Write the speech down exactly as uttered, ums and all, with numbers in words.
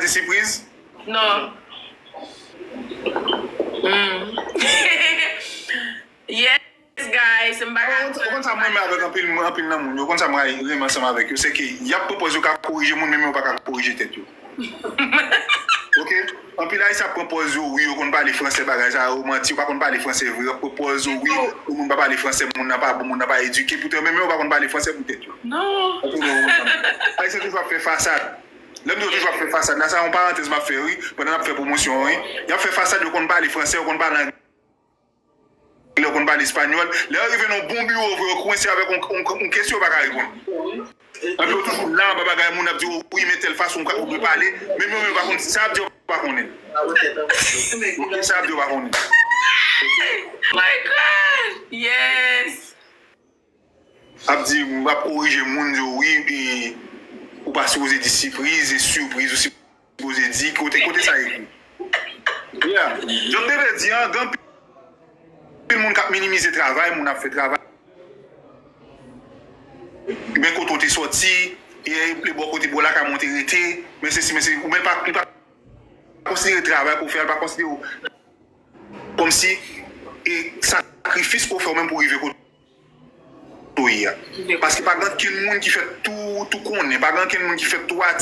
se sipriz? Non. Mm. Yes, guys, m pa ka. Ou konn sa mwen renmen avèk anpil, anpil nan moun yo, ou konn sa mwen renmen ansanm avèk yo, se ke y ap pran pòz yo ka korije moun, men yo pa ka korije tèt yo. Ok? Anpil Ayisyen ap pran pòz yo, wi, yo konn pale fransè, bagay sa yo, manti, yo pa konn pale fransè vre, y ap pran pòz yo, wi, moun pa pale fransè, moun nan pa bon, moun nan pa edike, poutan menm yo pa konn pale fransè pou tèt yo. Non. Ayisyen toujou ap fè fasad. Lè m di yo toujou ap fè fasad la, sa yon parantèz m ap fè, wi, pandan n ap fè pwomosyon, wi. Y ap fè fasad, yo konn pale fransè, yo konn pale anglè, yo konn pale espanyòl. Lè yo rive nan yon bon biwo vre, yo kwense avèk yon, yon, yon kesyon yo pa ka reponn. Epi yo toujou la anba bagay moun ap di, "O wi, men tèl fason ou ka, ou dwe pale." Men yo menm yo pa konn sa y ap di, yo pa konnen. Yo konn sa y ap di, yo pa konnen. My God! Yes! Ap di, ap korije moun, di, "Wi, e, ou pa sipoze di sipriz, e sipriz, ou sipoze di, kote, kote sa ekri?" Yeah. Jan m te vle di an, gen anpil moun k ap minimize travay, moun ap fè travay. Men kote w te sòti, e, e bò kote bò lakay mwen te rete, men se si, men se, ou menm pa, ou pa konsidere travay ke w fè a, l pa konsidere w kòmsi e sakrifis ke w fè ou menm pou w rive kote w ye a. Paske pa gen ankenn moun ki fèt tou, tou konnen, pa gen ankenn moun ki fèt tou ati.